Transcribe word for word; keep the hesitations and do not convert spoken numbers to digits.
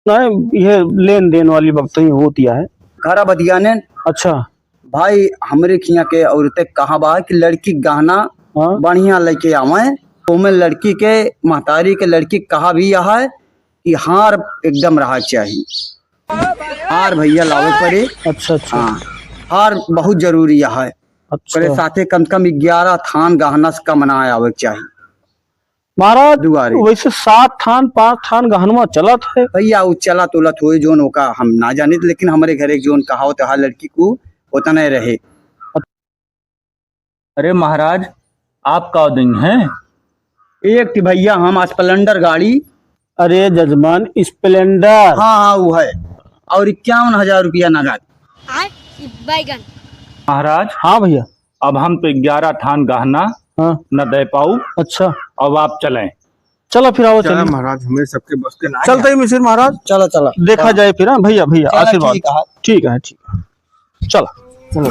नहीं, यह लेन देन वाली वक्त ही होती है। घरा बतियाने। अच्छा। भाई, हमरे खिया के औरतें कहा बा कि लड़की गहना हाँ। बढ़िया लेके आवे, ओमे लड़की के महतारी के लड़की कहा भी यह है कि हार एकदम रहा चाहिए। हार भैया लावे पड़े। अच्छा, अच्छा। हाँ, हार बहुत जरूरी है। अच्छा। ओकरे साथे कम से कम ग्यारह थान गहना से कम ना आवे के चाही। महाराज, दुआरे। वैसे सात थान, पाँच थान गहनवा चलत है। भैया, उ चलत उलत होए जोन, ओका हम ना जानित, लेकिन हमरे घरे जोन कहावत है लड़की को, उतने रहे। अरे महाराज, आप का देंगे हैं? एक ठी भैया हम Splendor गाड़ी। अरे जजमान, Splendor। हाँ, हाँ, वो है। और इक्यावन हजार रुपया नगद। आय, ई बैगन। महाराज। हाँ भैया। अब हम तो ग्यारह थान गहना हाँ। न दे पाऊ। अच्छा। अब आप चलें। चलो फिर आओ, चला चलिए। महाराज, हमें सबके बस के ना चलते है। ही मिसिर महाराज। चला, चला। देखा हाँ। जाए फिर, हाँ, भैया, भैया, चला, आशीर्वाद। ठीक है। ठीक है, ठीक है। चला। चलो।